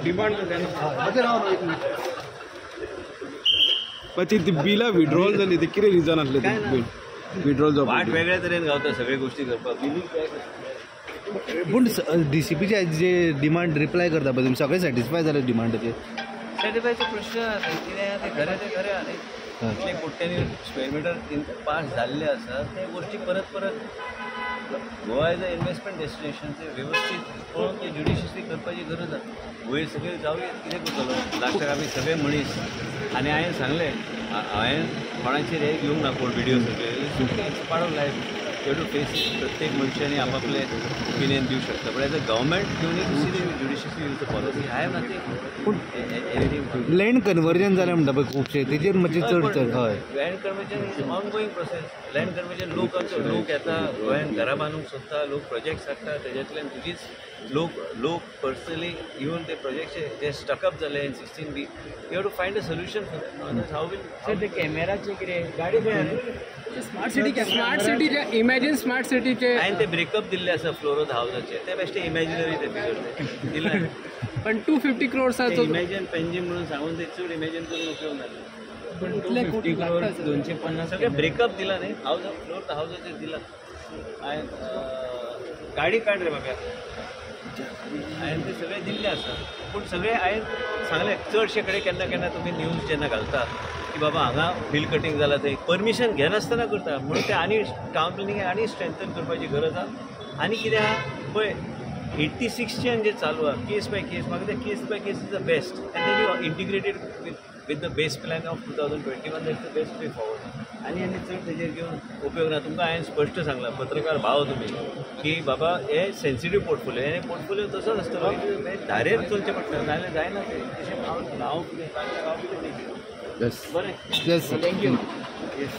Demand पण ती बिलां विड्रॉल जाली ते कितें रिजन आसलें ते विड्रॉल जावपाक? वाट वेगळ्या तरेन गावता सगळे गोष्टी करपाक. पूण डीसीपीचे जे डिमांड रिप्लाय करता पळय तुमी सगळे सॅटिस्फाय जाले डिमांडाचेर? सॅटिस्फायचो प्रश्न आसा कितें आहा तें खरें तें खरें आहा न्ही. इतले कोट्यांनी स्क्वेअर मिटर पास जाल्ले आसा ते गोष्टी परत परत Goa as a investment destination ते वेवस्थीत पळोवन ते ज्युडिशियसली करपाची गरज आसा. वयर सगळे जावया कितें करतलो लास्टाक आमी सगळे मनीस. आनी हांवें सांगलें हांवें कोणाचेर हें घेवंक ना कोण विडियो सगळे it's part of life you to face. प्रत्येक मनशांनी आपापले ओपिनियन दिवं शकता but as a government you need to see the judiciously use the policy. I have nothing पूण एनीथिंग. लँड कन्वर्जन जालें म्हणटा पळय खुबशें तेजेर मातशें चड चड हय. Land conversion is ongoing process. Land conversion लोक आमचो लोक येता गोंयान घरां बांदूंक सोदता लोक प्रोजेक्ट्स हाडटा तेज्यांतल्यान तुजीच लोक लोक पर्सनली येवन ते प्रोजेक्ट जे स्टकअप जाले in 16B you have to find a solution for that. How will sir ते कॅमेराचे कितें गाडी खंय आहा? स्मार्ट सिटी स्मार्ट सिटीचे इमॅजिन स्मार्ट सिटीचे हांवें ते ब्रेकअप दिल्ले आसा फ्लोर ऑफ हावजाचे ते बेश्टे इमॅजिनरी ते फिगर ते दिला. पण 250 क्रोर्साचो इमॅजिन पेंजीम म्हणून सांगून ते चड इमॅजिन करून उपयोग ना. इतले कोटी लागता सर. 250 सगळे ब्रेकअप दिला न्ही हावज फ्लोर हावजाचेर दिला. हांवें गाडी काड रे बाबा हांवें ते सगळे दिल्ले आसा. पूण सगळे हांवें सांगलें चडशे कडेन केन्ना केन्ना तुमी न्यूज जेन्ना घालता की बाबा हांगा बिल कटींग जाला थंय परमिशन घेनासतना करता म्हणून ते आनी टावन प्लॅनिंग आनी स्ट्रेंथन करपाची गरज आसा. आनी कितें आहा पळय 86च्यान जे चालू आहा केस बाय केस म्हाका ते case by case is the best and then you integrated with the base plan of 2021 that's the best way forward. आनी आनी चड तेजेर घेवन उपयोग ना. तुमकां हांवें स्पश्ट सांगलां पत्रकार भाव तुमी की बाबा हे सेन्सिटीव पोर्टफोलियो हे पोर्टफोलियो तसोच आसतलो धारेर चलचें पडटा नाजाल्यार जायना तें. तशें हांव हांव कितें हांव कितें येस बरें येस thank you. Yes.